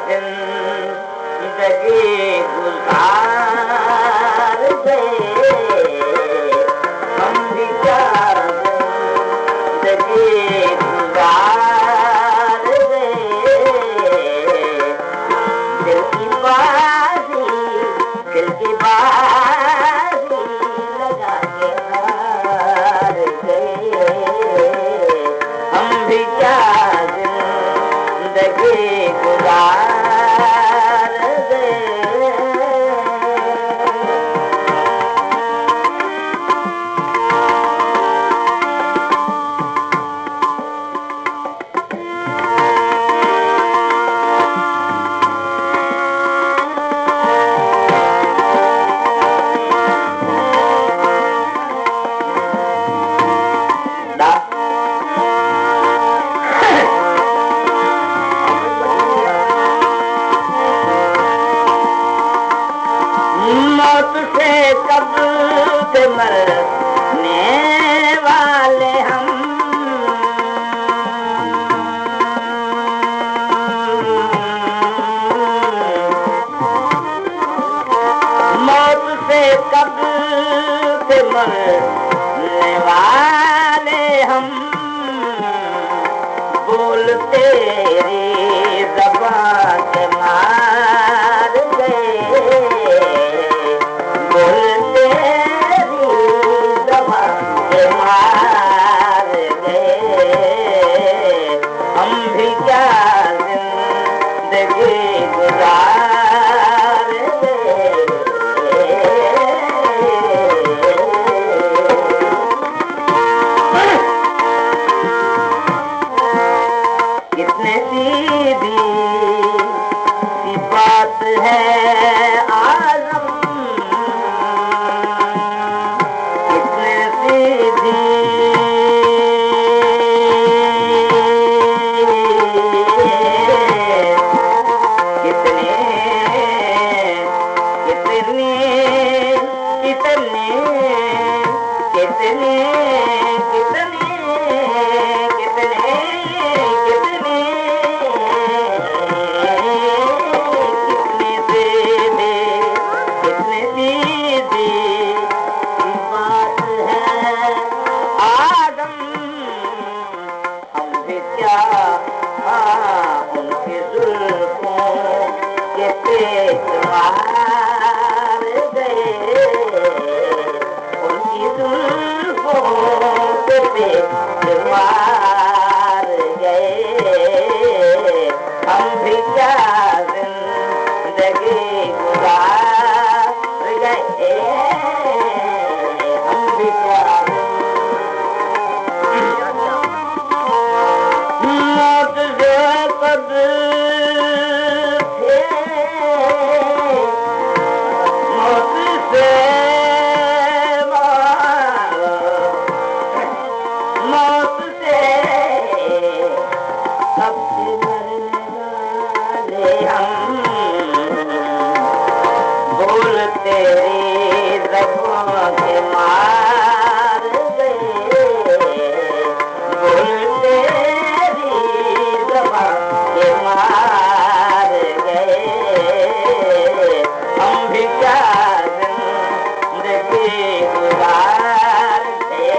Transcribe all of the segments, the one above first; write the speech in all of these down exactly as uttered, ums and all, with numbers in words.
زندگی گزار گئے، ہم بھی کیا زندگی گزار گئے۔ دل کی بازی، دل کی بازی لگا کے ہار گئے۔ ہم بھی کیا زندگی گزار گئے۔ موت سے کب کے مرنے والے ہم، موت سے کب کے مرنے والے ہم، بول تیری زبان کے مار گئے، بول تیری زبان کے مار گئے، ہم بھی کیا زندگی گزار گئے۔ کتنے سیدھی سی بات ہے عالم، کتنے سیدھی، کتنے، کتنے، کتنے، کتنے، کتنے، کتنے، کتنے، کتنے سیدھے، کتنے سیدھی بات ہے آدم۔ ہم بھی کیا، ہاں، ان کی زلفوں کے پیچ مار گئے، ان کی زلفوں کے پیچ مار گئے، ہم بھی کیا زندگی گزار گئے، ہم بھی کیا موت سے قد تھے، موت سے مار، موت سے سب سے مرنے والے ہم، بول تیری زبان کے مار گئے، بول تیری زبان کے مار گئے، ہم بھی کیا زندگی گزار گئے۔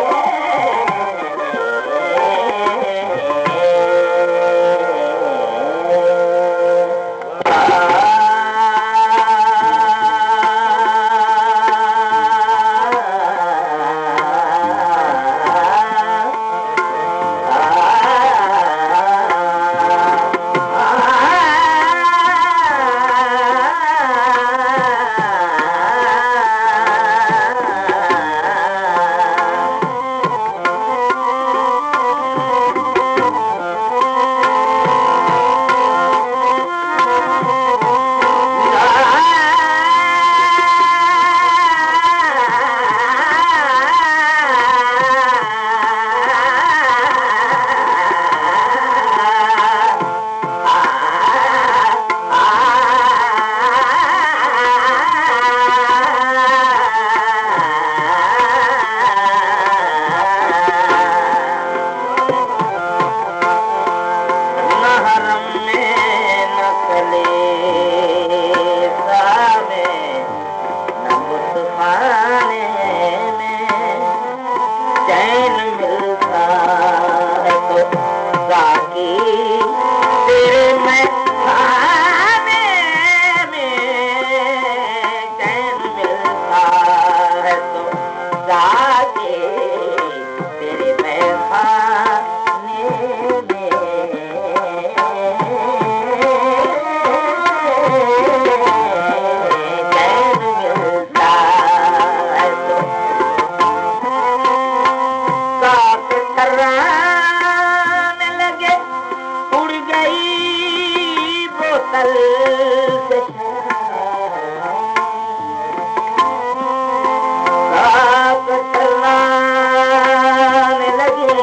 کاک تران لگی،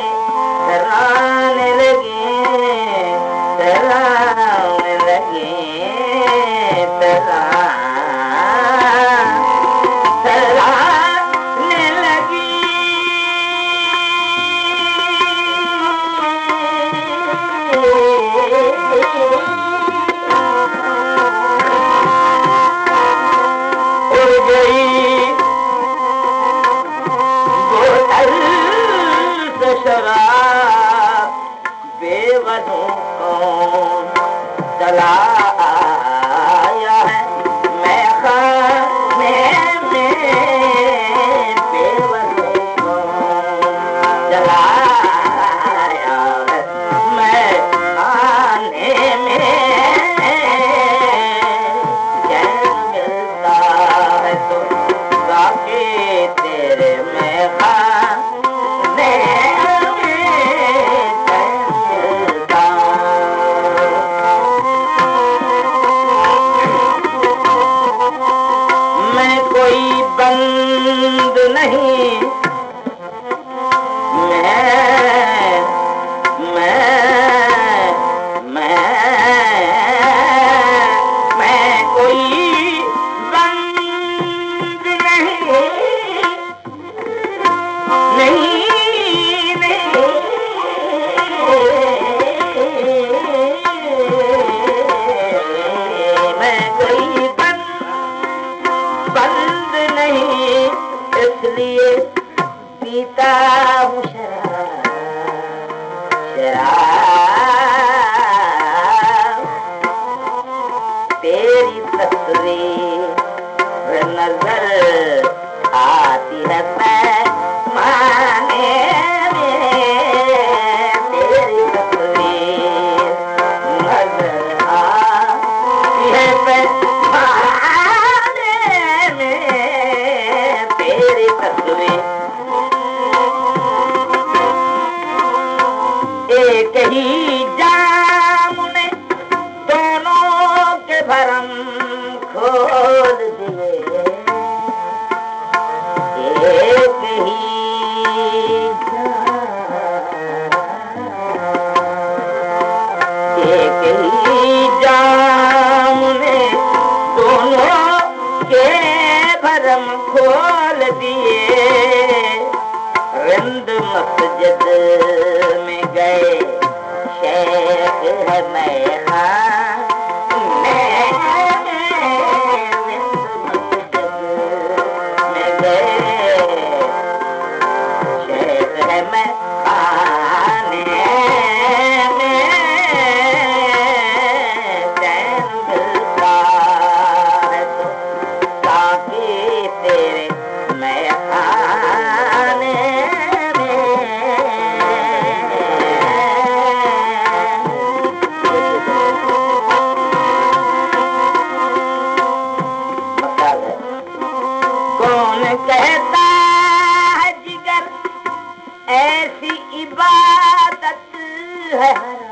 تران لگی، تران لگی، تران، تران لگی۔ اڑ گئی بوتل سے شراب، بے وضو کون چلا آیا ہے میخانے میں؟ بے وضو کون چلا آیا ہے میخانے میں؟ چین ملتا ہے تو باقی تیرے میخانے میں چین ملتا۔ میں کوئی بند نہیں، میں، میں، میں، میں کوئی بند نہیں، نہیں، نہیں۔ میں کوئی بند، بند نہیں، اس لیے پیتا ہوں شراب، شراب۔ تیری تصویر نظر آتی ہے پیمانے میں، تیری تصویر نظر آتی ہے پیمانے میں، تیری تصویر۔ ایک ہی جام نے دونوں کے بھرم کھول دیے، ایک ہی جام، ایک ہی جام نے دونوں کے بھرم کھول دیے۔ رند مسجد میں گئے شیخ ہے میخانے میں، رند مسجد میں گئے شیخ ہے میخانے میں۔ چین ملتا ہے تو ساقی تیرے میخانے میں۔ کون کہتا ہے جگر ایسی عبادت ہے حرام؟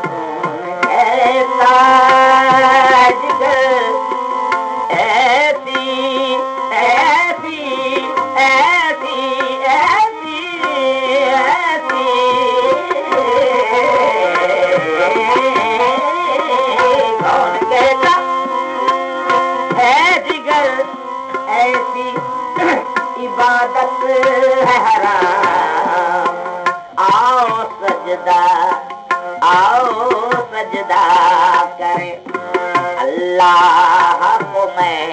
کون کہتا ہے جگر ایسی، ایسی، ایسی، ایسی، ایسی؟ کون کہتا ہے جگر ایسی عبادت ہے حرام؟ آؤ سجدہ، آؤ سجدہ کریں اللہ کو میں